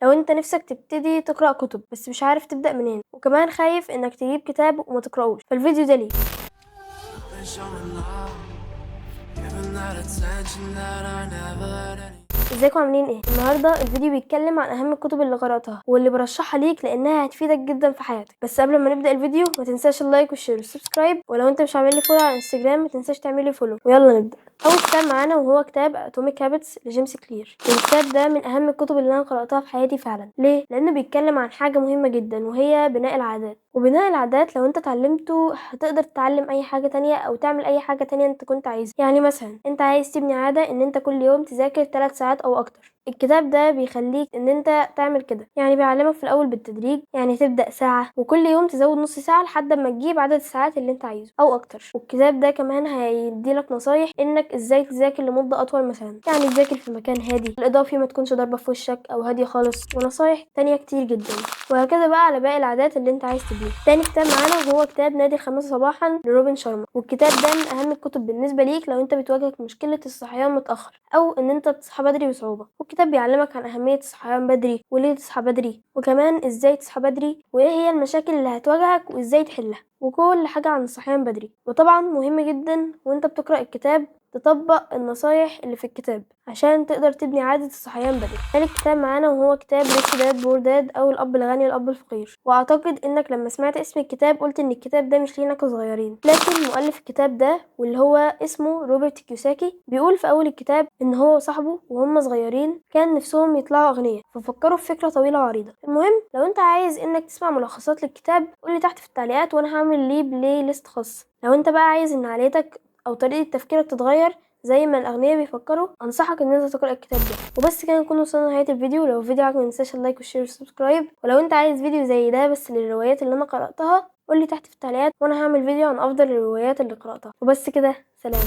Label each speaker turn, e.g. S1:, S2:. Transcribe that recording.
S1: لو انت نفسك تبتدي تقرأ كتب بس مش عارف تبدأ منين، وكمان خايف انك تجيب كتاب وما تقرأوش، فالفيديو ده ليك.
S2: Been showing love, giving that attention that I never had any.
S1: ازيكم عاملين ايه؟ النهارده الفيديو بيتكلم عن اهم الكتب اللي قراتها واللي برشحها ليك لانها هتفيدك جدا في حياتك. بس قبل ما نبدا الفيديو ما تنساش ال like وال share وال subscribe، ولو انت مش عامل لي follow على انستجرام ما تنساش تعمل لي follow. ويلا نبدا. اول كتاب معانا وهو كتاب Atomic Habits لجيمس كلير. الكتاب ده من اهم الكتب اللي انا قراتها في حياتي فعلا. ليه؟ لانه بيتكلم عن حاجة مهمة جدا وهي بناء العادات. وبناء العادات لو انت اتعلمته هتقدر تتعلم اي حاجة تانية او تعمل اي حاجة تانية انت كنت عايزها. يعني مثلا انت عايز تبني عادة ان انت كل يوم تذاكر 3 ساعات او اكتر، الكتاب ده بيخليك ان انت تعمل كده. يعني بيعلمك في الاول بالتدريج، يعني تبدا ساعة وكل يوم تزود نص ساعة لحد ما تجيب عدد الساعات اللي انت عايزه او اكتر. والكتاب ده كمان هيديلك نصايح انك ازاي تذاكر لمدة اطول مثلا، يعني تذاكر في مكان هادي، الاضاءة فيه ما تكونش ضاربه في وشك او هادية خالص، ونصايح تانية كتير جدا، وهكذا بقى على باقي العادات اللي انت عايز تبنيها. تاني كتاب معانا هو كتاب نادي 5 صباحا لروبن شارما. والكتاب ده من اهم الكتب بالنسبة ليك لو انت بتواجهك مشكلة الصحيان متاخر او ان انت بتصحى بدري بصعوبة. والكتاب بيعلمك عن اهمية الصحيان بدري وليه تصحى بدري، وكمان ازاي تصحى بدري وايه هي المشاكل اللي هتواجهك وازاي تحلها، وكل حاجة عن الصحيان بدري. وطبعا مهم جدا وانت بتقرا الكتاب تطبق النصايح اللي في الكتاب عشان تقدر تبني عادة الصحيان بدري. تالت كتاب معانا وهو كتاب Rich Dad Poor Dad او الاب الغني والاب الفقير. واعتقد انك لما سمعت اسم الكتاب قلت ان الكتاب ده مش لينا كصغيرين، لكن مؤلف الكتاب ده واللي هو اسمه روبرت كيوساكي بيقول في اول الكتاب ان هو وصاحبه وهم صغيرين كان نفسهم يطلعوا اغنياء، ففكروا في فكرة طويلة وعريضة. المهم لو انت عايز انك تسمع ملخصات للكتاب قولي تحت في التعليقات وانا هعمل ليه playlist خاص. لو انت بقى عايز ان عقليتك او طريقة تفكيرك تتغير زي ما الاغنياء بيفكروا، انصحك ان انت تقرا الكتاب ده. وبس كده نكون وصلنا لنهاية الفيديو. لو الفيديو عجبك متنساش ال like وال share وال subscribe، ولو انت عايز فيديو زي ده بس للروايات اللي انا قراتها قولي تحت في التعليقات وانا هعمل فيديو عن افضل الروايات اللي قراتها. وبس كده، سلام.